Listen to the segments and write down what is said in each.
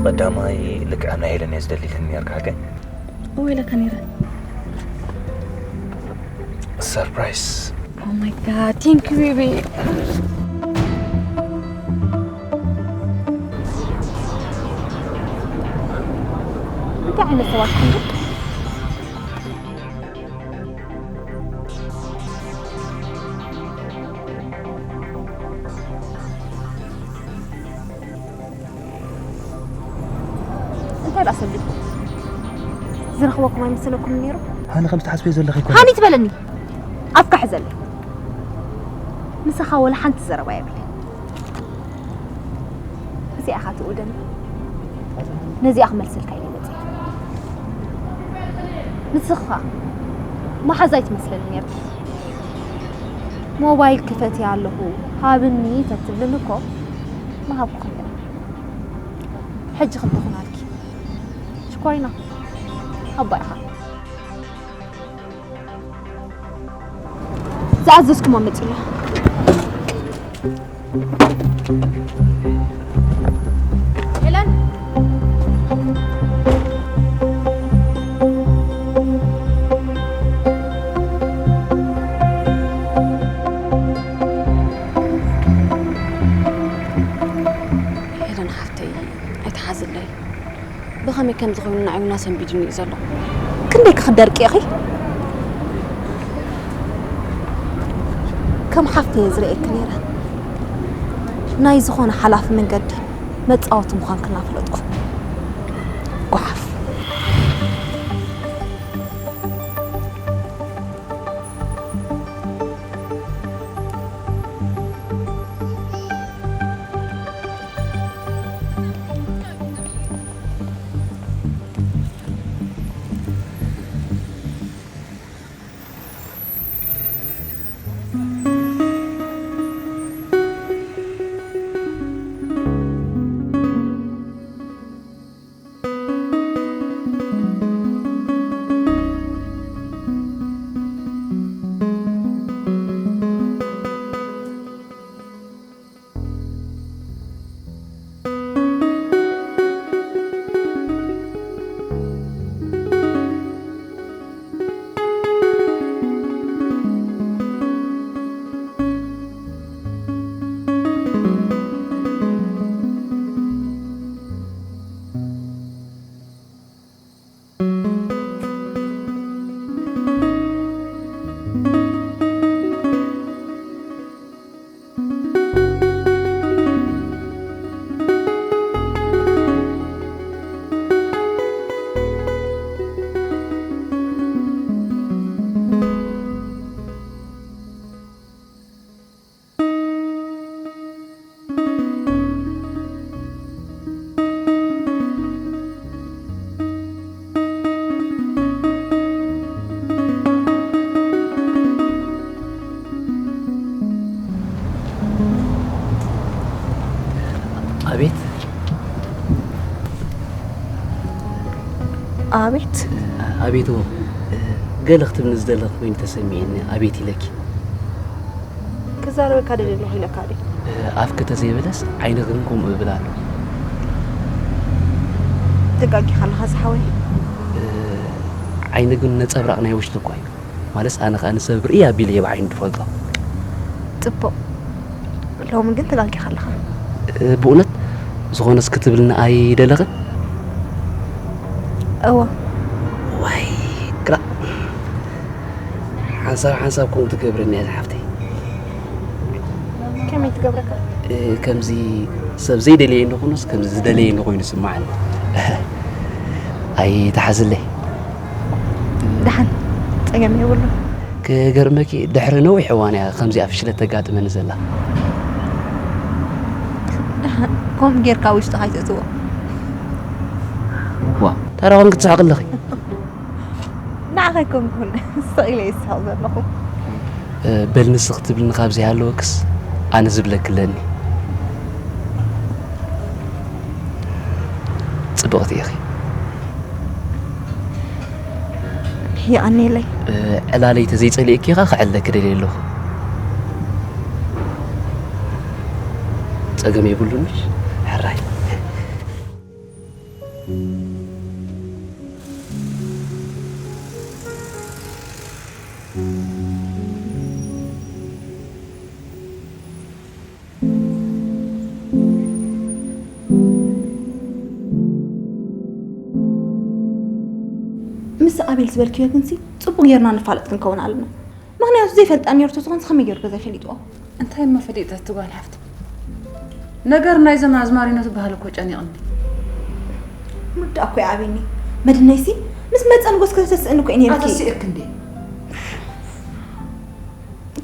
ቀዳማይ ልክዕ ናይ ሄለን እየ ዝደሊ ኢልኒ ነርካ ሓቀይ? እወ ኢለካ ነይረ። ሰርፕራይዝ። Oh my god, thank you baby. እንታይ ዓይነት ሰባት ኢኹም? እንታይ ደኣ ሰንቢድኩም? ዝረኽበኩም ኣይመሰለኩምን ነይሩ? ሃኒ ከም ትሓስብዮ ዘለኺ ኣይኮነን። ሃኒ ትበለኒ። ኣፍካ ሕዘለይ። ምሳኻ ወላ ሓንቲ ዘረባ የብለይ። እዚኣ ኢኻ ትእውደኒ። ነዚኣ ክመልሰልካ ኢለ መጽእ። ንስኻ መሓዛይ ትመስለኒ ነርኪ። ሞባይል ክፈትያ ኣለኹ ሃብኒ ተትብልኒ እኮ ምሃብኩ ነይረ። ሕጂ ክልተ ኹናልኪ። ሽኮሪና ኣባ ኢኻ። ዝኣዘዝኩሞ መጺና። ሄለን። ሄለን ሓፍተይ፣ ኣይትሓዝለይ። ብኸመይ ከም ዝኾይኑ ንዓይውና ሰንቢድኒ እዩ ዘሎ። ክንደይ ክኽደርቂ ኢኺ? ከም ሓፍቲ እየ ዝርእየኪ ነይረ። ናይ ዝኾነ ሓላፊ መንገዲ መጻወቲ ምዃንኪ እናፈለጥኩ። ጓሓፍ። ኣቤት። ኣቤት። ኣቤት እዎ። ገለ ክትብልኒ ዝደለኺ ኮይኑ ተሰሚዕኒ ኣቤት ኢለኪ። ክዛረበካ ደልየ ኣለኹ ኢለካ ድዩ? ኣፍኪ ተዘይበለስ ዓይንኺ ግን ከምኡ ይብል ኣሎ። ተጋጊኻ ኣለኻ ዝሓወይ። ዓይኒ ግን ነጸብራቕ ናይ ውሽጢ እኳ እዩ። ማለትስ ኣነ ከኣ ንሰብ ርእይ ኣቢለ እየ ብዓይኑ ዝፈልጦ። ጽቡቕ። ሎሚ ግን ተጋጊኻ ኣለኻ። ብእውነት ዝኾነስ ክትብልኒ ኣይደለኽን? እወ። ዋይ ግራ ሓንሳብ ሓንሳብ ከምኡ ትገብረኒ እያ ዝሓፍተይ። ከመይ ትገብረካ? ከምዚ ሰብ ዘይደለየ እንኾኖስ ከምዚ ዝደለየ እንኾይኑ ይስምዓኒ። ኣይትሓዝለይ። ደሓን ጸገም የብሉ። ክገርመኪ ድሕሪ ነዊሕ እዋን እያ ከምዚኣ ፍሽለት ተጋጥመኒ ዘላ። ደሓን ከምኡ ጌርካ ውሽጥኻ ኣይተእትዎ። ዋ ታራ ኮንክ ትስሕቂ ኣለኺ። ንዓኻ ኣይኮንኩን ስቕ ኢለ እየ ዝስሕቕ ዘለኹ። በል ንስኺ ትብልኒ ካብ ዘይሃለወክስ ኣነ ዝብለኪ ኣለኒ። ጽብቕቲ ኢኺ። የቐንየለይ። ዕላለይ ተዘይጸሊእኪ ኸኣ ክዕለኪ ደልየ ኣለኹ። ጸገም የብሉን። ሕራይ። ምስ ኣቤል ዝበልክዮ ግንሲ ጽቡቕ ጌርና ንፋለጥ ክንከውን ኣለና። ምኽንያቱ ዘይፈልጣ ኔሩ ተዝኾንስ ከመይ ጌሩ ከ ዘይፈሊጥዎ? እንታይ እሞ ፈሊጠ እቲ ጓል ሓፍቲ? ነገር ናይዞም ኣዝማሪኖ ዝበሃል እኮ ጨኒቕኒ። ምርዳእ እኮ ይኣብየኒ። መድነይሲ ምስ መጸ ንጎስ ከተስእን እኮ እዩ ኔርኪ። ኣተስእክ እንዴ?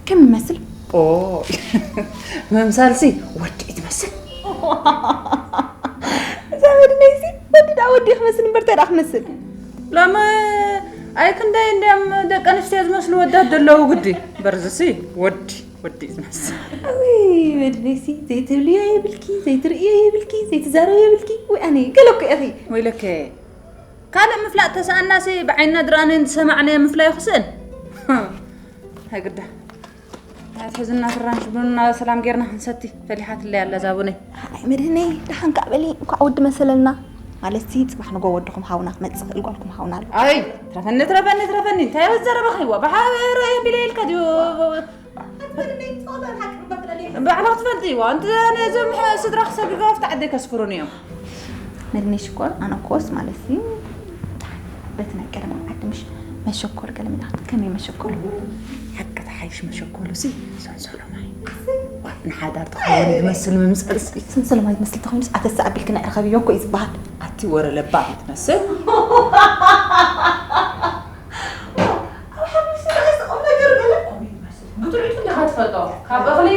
ከም ይመስል። ኦ፣ መምሳልሲ ወዲ ትመስል። እዛ መድነይሲ ወዲ ደኣ ወዲ ክመስል እምበር እንታይ ደኣ ክመስል? ሎሚ ኣይ ክንደይ እንድዮም ደቂ ኣንስትዮ ዝመስሉ ወዳት ዘለዉ ግዲ። በርዝሲ ወዲ፣ ወዲ ዝመስል። ውይ፣ መድነይሲ ዘይትብልዮ የብልኪ፣ ዘይትርእዮ የብልኪ፣ ዘይትዛረብዮ የብልኪ። ውይ፣ ኣነ ገለ እኮ ኢኺ። ወይለከ፣ ካልእ ምፍላጥ ተሰኣናሲ ብዓይንና ዝረኣናዮን ዝሰማዕናዮ ምፍላይ ክስእን። ኣይግዳ። ኣትሕዝና ፍራንሽ ቡንና ሰላም ጌርና ክንሰቲ ፈሊሓትለይ ኣላ እዛ ቡነይ። ኣይ መድህነይ፣ ደሓን ከኣ በሊ፣ እንኳዕ ወዲ መሰለልና። ማለትሲ፣ ጽባሕ ንጎ ወድኹም ሃውና ክመጽእ ክእል ጓልኩም ሃውና ኣሎ። ኣይ፣ ትረፈኒ፣ ትረፈኒ፣ ትረፈኒ። እንታይ ዘረበኺዋ? ብሓ-፣ ርኣየ ቢለ ኢልካ ድዩ? ባዕላ ክትፈልጥዋ። እንተ ነዞም ሕ-፣ ስድራ ክሰግጋዋ ኣብቲ ዓደይ ከስፍሩኒ እዮም። መድኒ ሽኮር፣ ኣነ ኮስ ማለትሲ፣ በቲ ናይ ቀደም ዓዲ ምሽ መሸኮል ገለ ምናምን ከመይ መሸኮል? ሓቂ ተሓይሽ መሸኮሉ ሲ ሰንሰሎ ማይ። ዋ፣ ንሓዳር ተኸውን ዝመስል ምምሰል ሲ። ሰንሰሎ ማይ ዝመስል ተኾይኑስ ኣተሳ ኣቢልክ ንዕረኸብዮ እኮ እዩ ዝበሃል። ኣቲ ወረ ለባም ትመስል። ኣብ ሓሙሽተ ርእሲ ቁም ነገር ገለ እኮ ይመስል። ብጥዑቱ እንዲኻ ትፈልጦ። ካብ እኽሊ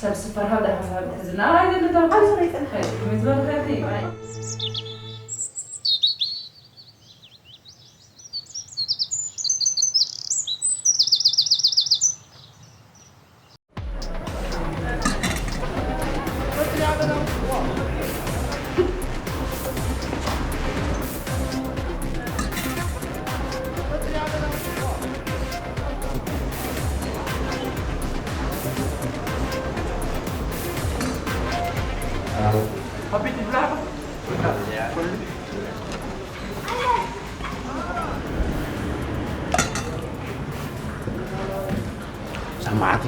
ሰብ ስፈር ሃብ ዳሃብ ዝናር ኣይደሊ ተባሂሉ። ኣብዚ ናይ ጽንሐ። ከመይ ዝበልካ ይኽእል? ሰማዕቲ፣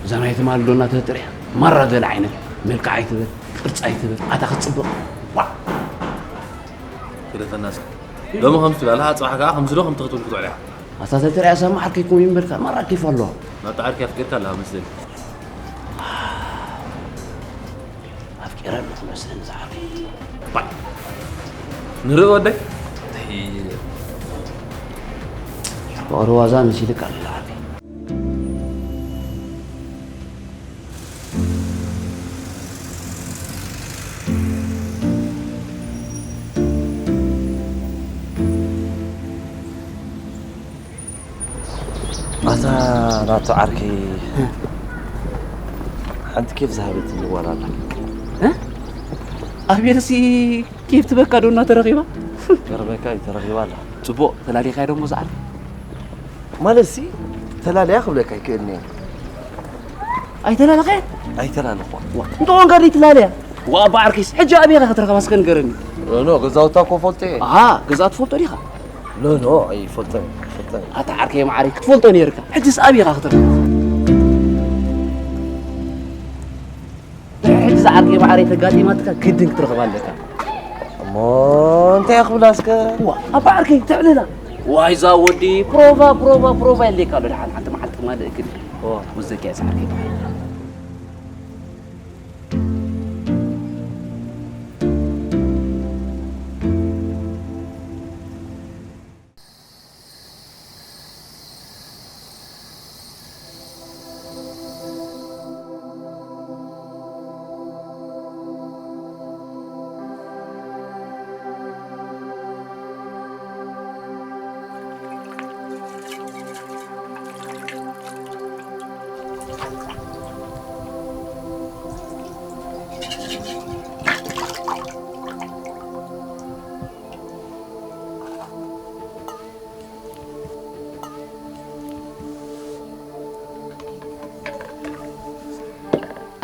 እዛ ናይ ትማሊ ዶ እናተጥርያ ማራ ገለ ዓይነት መልክዕ ኣይትብል፣ ቅርጺ ኣይትብል፣ ኣታ ክትጽብቕ። ዋዕ! ክደፈና እስኪ። ሎሚ ከምዚ ትብል ኣለኻ፣ ጽባሕ ከኣ ከምዚ ዶ ከምቲ ክትብል ክትውዕል ኢኻ። ኣታ ተጥርያ ሰማዕቲ ከይኩም ይንበርካ፣ ማራ ኬፍ ኣለዋ። ናታ ዓርኪ ኣፍቂርካ ኣለኻ መስለኒ። ኣፍቂረ ኣለኹ መስለኒ ዝዓርከይ። ባይ። ንርኢ ወደይ። ፍቕሪ ዋዛ መሲልካ ኣሎ ዓርከይ። ኣታ ናቱ ዓርከይ፣ ሓንቲ ኬፍ ዝሃበትኒ ጓል ኣላ። እ? ኣቤልሲ ኬፍ ትበካ ዶ እናተረኺባ? ቀርበካ እዩ ተረኺባ ኣላ። ጽቡቕ፣ ተላሊኻያ ዶ እሞ ዝዓርከይ? ማለትሲ፣ ተላልያ ክብለካ ኣይክእልን እየ። ኣይተላለኻያን? ኣይተላለኽዋ። ዋ፣ እንተ ኾንካ ደይ ትላለያ? ዋ፣ እባ ዓርከይስ፣ ሕጂ ኣበይ ኢኻ ክትረኽባ እስከ ንገረኒ። ኖ፣ ኖ፣ ገዛውታ እኮ ፈልጦ እየ። ኣሃ፣ ገዛኣ ትፈልጦ ዲኻ? ኖ፣ ኖ፣ ኣይፈልጦን፣ ኣይፈልጦን። ኣታ ዓርከይ መዓረይ፣ ክትፈልጦ ነይርካ። ሕጂስ ኣበይ ኢኻ ክትረኽባ? ሕጂ ዝዓርከይ መዓረይ ተጋጢማትካ ግድን ክትረኽባ ኣለካ። እሞ እንታይ ክብላ እስከ? ዋ፣ ኣባ ዓርከይ ትዕልላ። ዋይ፣ እዛ ወዲ ፕሮቫ፣ ፕሮቫ፣ ፕሮቫ የድልየካ ኣሎ። ደሓን ሓንቲ መዓልቲ ክማልእ እግል። ዋ። ወዘኪ እያ ዝዓርከይ መዓረይ።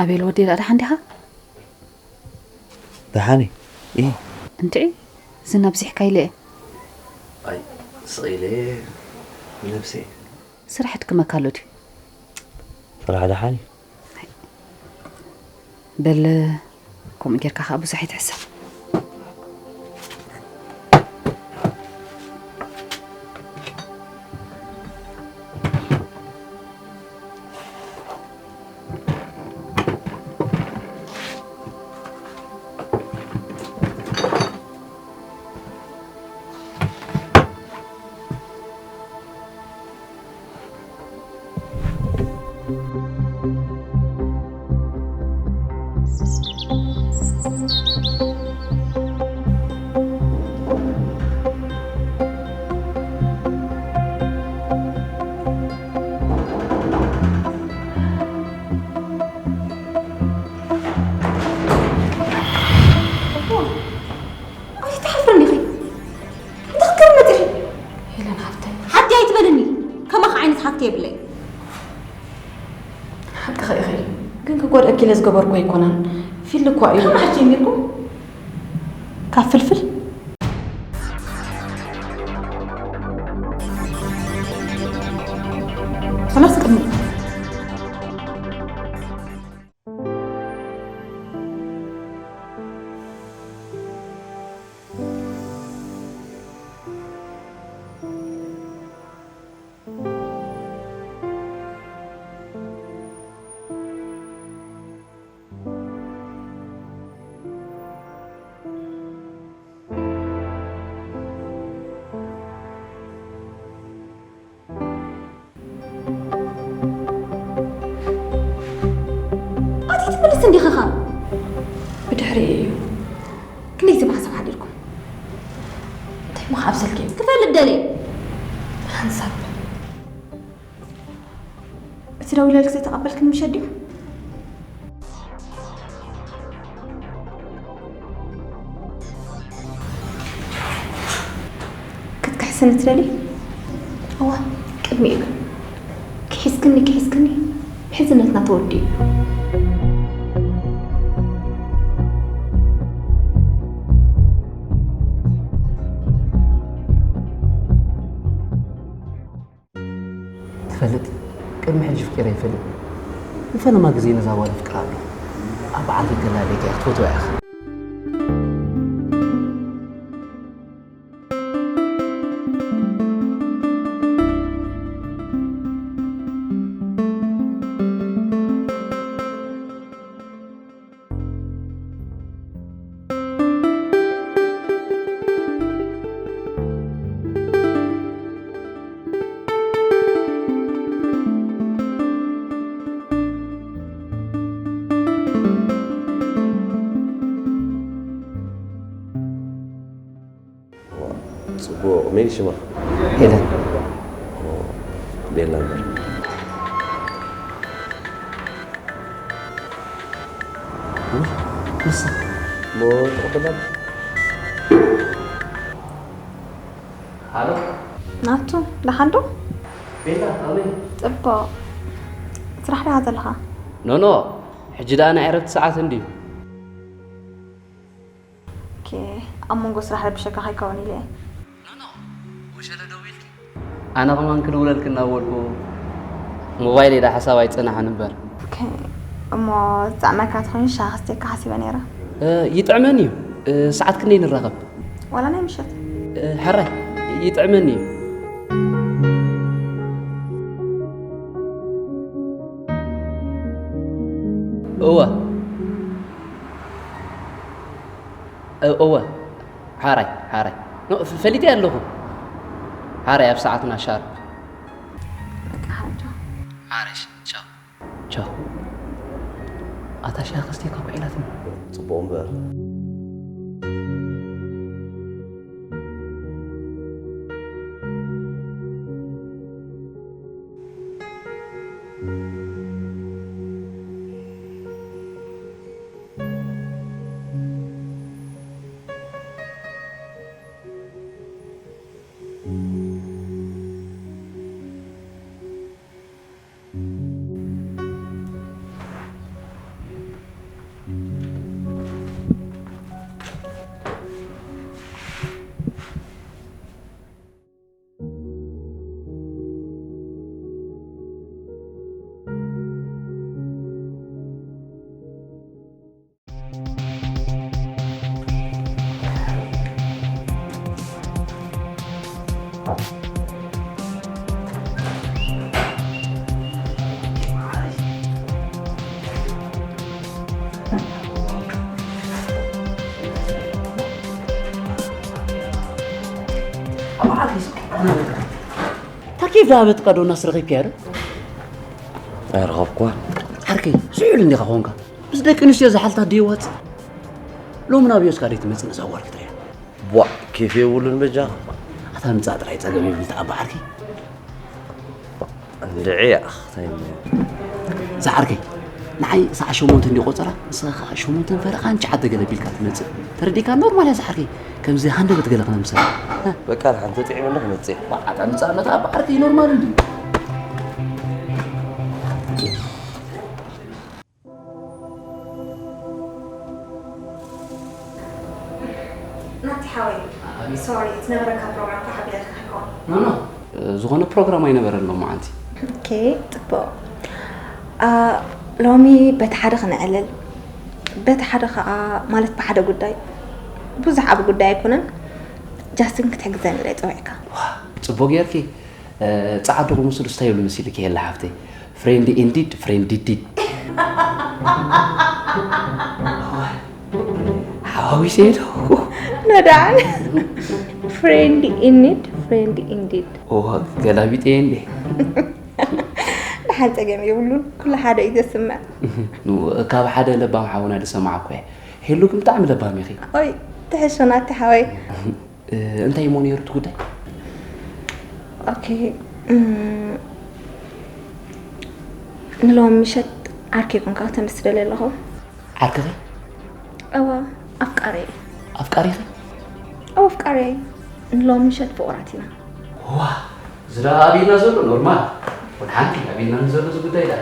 ኣቤል ወዲ፣ ደኣ ደሓን ዲኻ? ደሓን እየ። እይ። እንድዒ፣ ዝናብ ዚሕካ ኢለ እየ። ኣይ፣ ስቕ ኢለ እየ፣ ነብሰይ። ስራሕ ድክመካ ኣሎ ድዩ? ስራሕ ደሓን እዩ። በል፣ ከምኡ ጌርካ ከኣ ብዙሕ ኣይትሕሰብ። ኣይትሓፍርን ኢኺ? እንታይ ክትገርሚ መፂኺ? ሄለን ሓፍተይ። ሓፍቲ ኣይትበልኒ። ከማኺ ዓይነት ሓፍቲ የብለይ። ሓቅኺ ኢኺ። ግን ክጎድኣኪ ኢለ ዝገበርኩ ኣይኮነን። ፊል እኳ እዩ። ካብ መዓስ ጀሚርኩም? ካብ ፍልፍል? ከመስ ቅድሚ ኣቲ ትምልስ እንዲኺ ኸ? ብድሕሪኡ እዩ። ክንደይ ዝብሓሰብ ሓዲርኩም? እንታይ እሞ ክኣብዘልኪ? ክፈልጥ ደልየ። ሓንሳብ። እቲ ደዊለልክ ዘይተቐበልክኒ ምሸት ድዩ? ክትክሕስኒ ትደሊ? እዋ፣ ቅድሚኡ ግን ክሒዝክኒ፣ ክሒዝክኒ፣ ምሕዝነትና ተወዲኡ። ትፈልጥ፣ ቅድሚ ሕጂ ፍቂረ ይፈልጥ። ንፈለማ ግዜ ነዛ ጓል ኣፍቅራ ኣለኹ። ኣብ በዓል ገላ ደቂ ክትፈትዋ ኢኻ። ጽቡቕ። መን ሽማ? ሄለን። ኦ፣ ቤላ እምበር። ውይ፣ ንሳ። እሞ ተቐበላ። ሃሎ። ናቱ፣ ደሓን ዶ? ቤላ፣ ኣበይ? ጽቡቕ። ስራሕ ዲኻ ዘለኻ? ኖ፣ ኖ። ሕጂ ደኣ ናይ ዕረፍቲ ሰዓት እንድዩ። ኦኬ፣ ኣብ መንጎ ስራሕ ረቢሸካ ከይከውን ኢለ እየ። ኖ፣ ኖ፣ ወሸለ ደው ኢልኪ? ኣነ ከማን ክድውለልኪ እናበልኩ ሞባይለይ ደኣ ሓሳብ ኣይጸናሕን እምበር። ኦኬ፣ እሞ ዝጥዕመካ ተኾይኑ ሻሂ ክስተካ ሓሲበ ነይረ። እ፣ ይጥዕመኒ እዩ። እ፣ ሰዓት ክንደይ ንራኸብ? ዋላ ናይ ምሸት? እ፣ ሕራይ፣ ይጥዕመኒ እዩ። እወ። እ-፣ እወ፣ ሓራይ፣ ሓራይ። ኖ፣ ፈ-፣ ፈሊጠ ኣለኹ። ሓራይ ኣብ ሰዓትና ሻርፕ። በቃ ሓንቶ። ሓራይ፣ ቻው። ቻው። ኣታ ሻሂ ክስቴካ እኮ ኢላትኒ። ጽቡቕ እምበር። ታኬብ ዝሃበትካ ዶ እናስ ረኺብካዮ ዶ? ኣይረኸብኳ። ዓርከይ፣ ስሑል እንዲኻ ኾንካ። ምስ ደቂ ኣንስትዮ ዝሓልታት ድዮ ዋጽእ? ሎሚ ናብ ዮስካ ደይ ትመጽእ ነዛ ጓል ክትሪኣ? ቧእ፣ ኬፍ የብሉን በጃኻ። ኣታ ምጻእ ጥራይ ጸገም የብሉ ተኣባ ዓርከይ። እንድዒ ኣኽ፣ እንታይ እሞ? እዛ ዓርከይ፣ ንዓይ ሰዓት ሸሞንተ እንድዩ ቆጸራ፣ ንስኻ ኸኣ ሸሞንተን ፈረቓን ሸዓተ ገለ ቢልካ ትመጽእ። ተረዲእካ? ኖርማል እያ እዛ ዓርከይ። ከምዚ ሃንደበት ገለ ክነምስል። በቃ፣ ንሓንቲ ጥዒመኒ ክመጽእ እየ። ኣታ ምጻእ መታ ዓርከይ ኖርማል እንድዩ። ናቲ ሓወይ፣ ኣቤት። ሶሪ፣ እቲ ነበረካ ፕሮግራም ተሓቢረካ ከይኮን። ኖ፣ ኖ፣ ዝኾነ ፕሮግራም ኣይነበረን ሎማዓንቲ። ኦኬ፣ ጽቡቕ። አ፣ ሎሚ በቲ ሓደ ክነዕልል፣ በቲ ሓደ ከኣ፣ ማለት ብሓደ ጉዳይ፣ ብዙሕ ዓቢ ጉዳይ ኣይኮነን፣ ጃስትን ክትሕግዘኒ ኢለ ጸዊዕካ። ዋ፣ ጽቡቕ ጌርኪ። እ፣ ጸዓዱ ክምስሉ ስታይ ይብሉ መሲልኪ የለ ሓፍተይ። ፍሬንድ ኢንዲድ፣ ፍሬንድ ዲድ። ሓዋዊሰ ዶ? ነዳን። ፍሬንድ ኢኒድ፣ ፍሬንድ ኢንዲድ። ኦ፣ ገላቢጠ እንዴ? ደሓን ጸገም የብሉን። ኩሉ ሓደ እዩ ዘስምዕ። ኑ፣ ካብ ሓደ ለባም ሓውና ዝሰማዕኩ እየ። ሄሉ ግን ብጣዕሚ ለባም ኢኺ። ኦይ፣ ትሕሾ ናቲ ሓወይ። እ፣ እንታይ እሞ ነይሩ እቲ ጉዳይ? ኦኬ፣ እም፣ ንሎሚ ምሸት ዓርከይ ኮንካ ከተምስለለይ ኣለኹ። ዓርክኺ? እወ፣ ኣፍቃሪይ። ኣፍቃሪኺ? እወ፣ ኣፍቃሪይ። ንሎሚ ምሸት ፍቑራት ኢና። ዋ፣ እዚ ደኣ ኣበይና ዘሎ ኖርማል። ወድሓንኪ ኣበይና ዘሎ እዚ ጉዳይ ደኣ።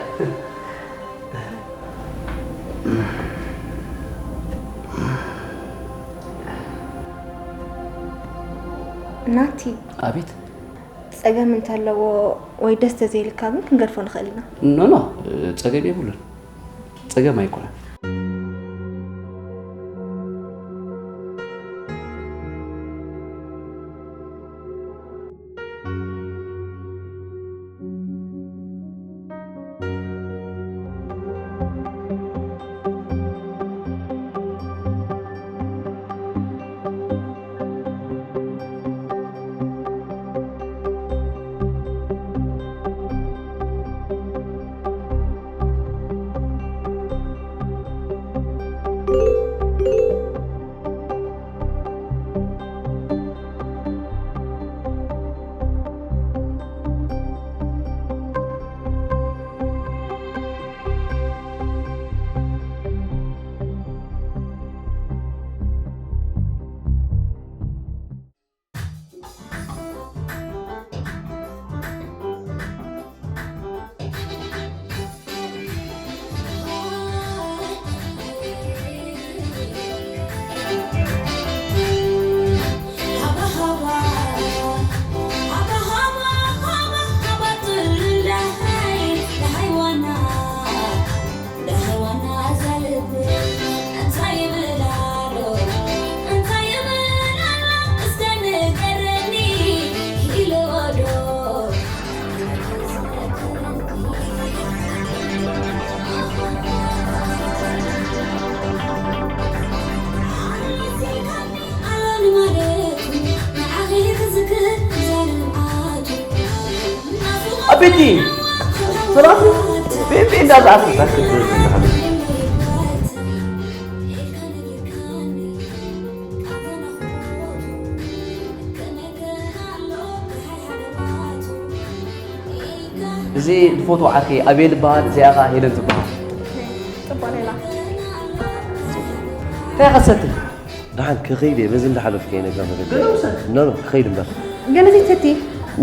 ናቲ። ኣቤት። ጸገም እንተለዎ ወይ ደስ ተዘይልካ ግን ክንገድፎ ንኽእል ኢና። ኖ፣ ኖ፣ ጸገም የብሉን። ጸገም ኣይኮነን። ኣቤቲ ሰላም ቤንቤ እንዳዛዕኩ እዚ ዝፈትዎ ዓርከይ ኣቤል ይበሃል፣ እዚኣ ኸዓ ሄለን ትበሃል። ጽቡቕ ሌላ። እንታይ ኢኻ ትሰቲ? ደሓን ክኸይድ እየ፣ በዚ እንዳሓለፍኩ እየ ነግረ መገዲ። ገለ ውሰድ። ኖ፣ ኖ፣ ክኸይድ እምበር። ገለ ዘይትሰቲ?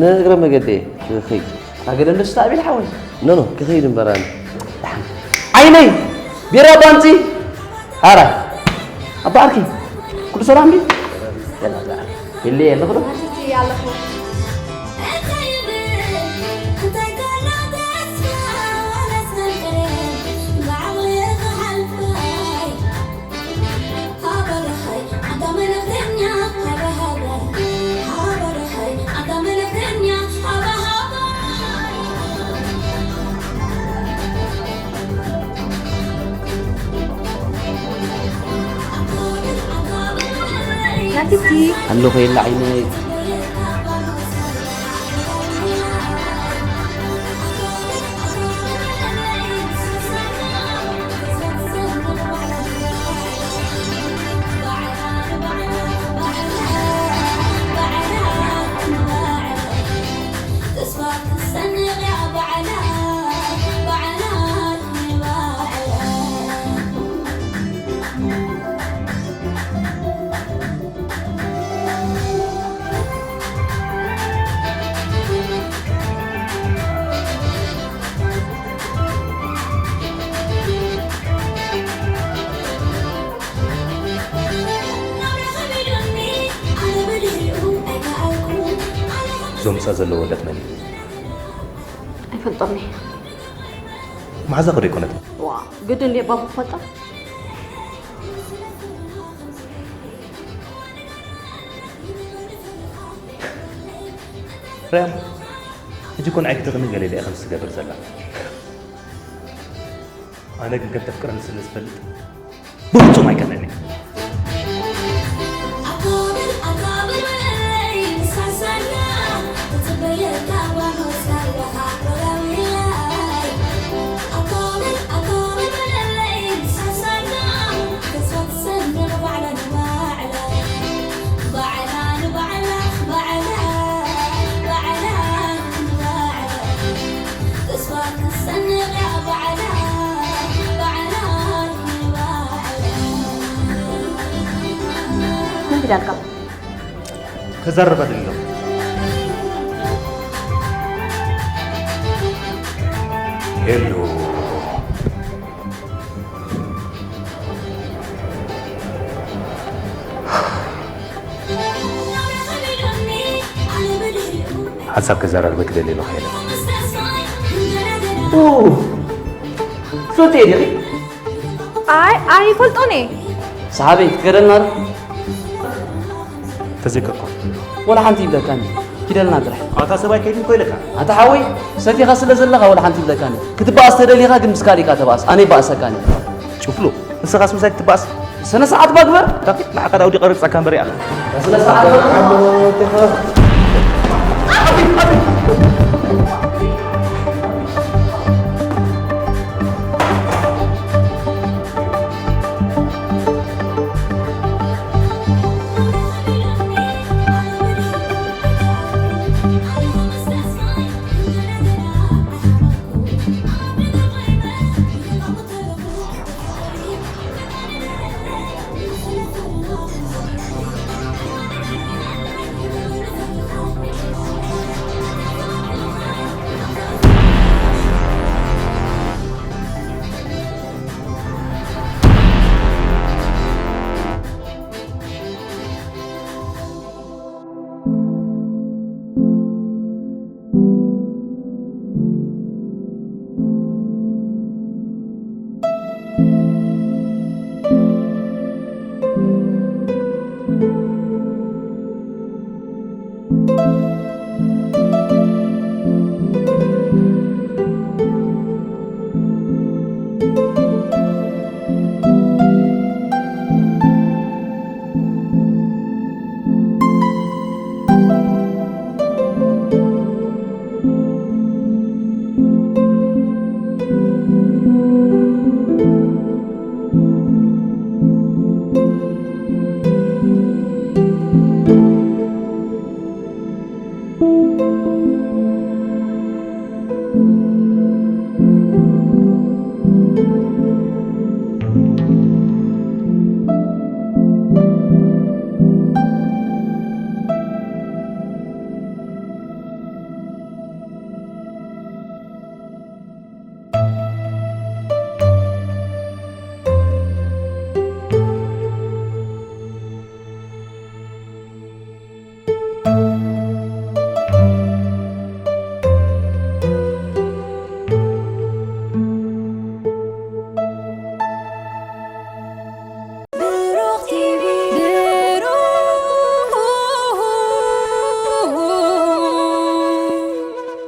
ንእግረ መገዲ እየ ክኸይድ። እታ ገለ እንዶ ስተ ኣቤል ሓወይ። ኖ፣ ኖ፣ ክኸይድ እምበር ኣነ። ደሓን። ዓይነይ! ቢራ ባምጺ! ሓራይ። ኣባ ዓርኪ፣ ኩሉ ሰላም ድዩ? ገለ፣ ገለ። ይለየ ኣለኹ ዶ? ኣትቲ ኣለኹ። ኣለኹ የለ ዓይነይ። እዞም ምሳ ዘለዎ ወዳት መን እዩ? ኣይፈልጦም እየ። መሓዛኹ ዶ ኣይኮነትን? ዋ፣ ግድን ድየ ባቡ ክፈልጦ? ርያም፣ ሕጂ እኮ ንዓይ ክትቕኒ ገለ ኢለ እየ ከምዚ ትገብር ዘላ። ኣነ ግን ከም ተፍቅረኒ ስለ ዝፈልጥ ብፍጹም ኣይቀንእን እየ። ምን ትዳልካ? ከዛረባ ደሊሎ። ሄሎ። ሓሳብ ከዘራርበኪ ደልየ ኣለኹ ሄለን። ኡ፣ ትፈልጥዮ ዲኺ? ኣይ፣ ኣይፈልጦን እየ። ሰሓበይ፣ ክትከደልና ዶ? ተዘይከኳ። ወላ ሓንቲ ይብለካኒ። ኪደልና ጥራሕ። ኣታ ሰብኣይ ከይዱ እኮ ኢለካ። ኣታ ሓወይ፣ ሰቲኻ ስለ ዘለኻ ወላ ሓንቲ ይብለካኒ። ክትበኣስ ተደሊኻ ግን ምስ ካልእ ኢኻ ተበኣስ። ኣነ ይበኣሰካኒ። ጭፍሉ፣ ንስኻስ ምሳይ ክትበኣስ? ስነ ስርዓት ባግበር። ታኪ ንዓኻ ዳውዲ ቀርጻካ እምበር ኢኻ። ስነ ስርዓት ባግበር።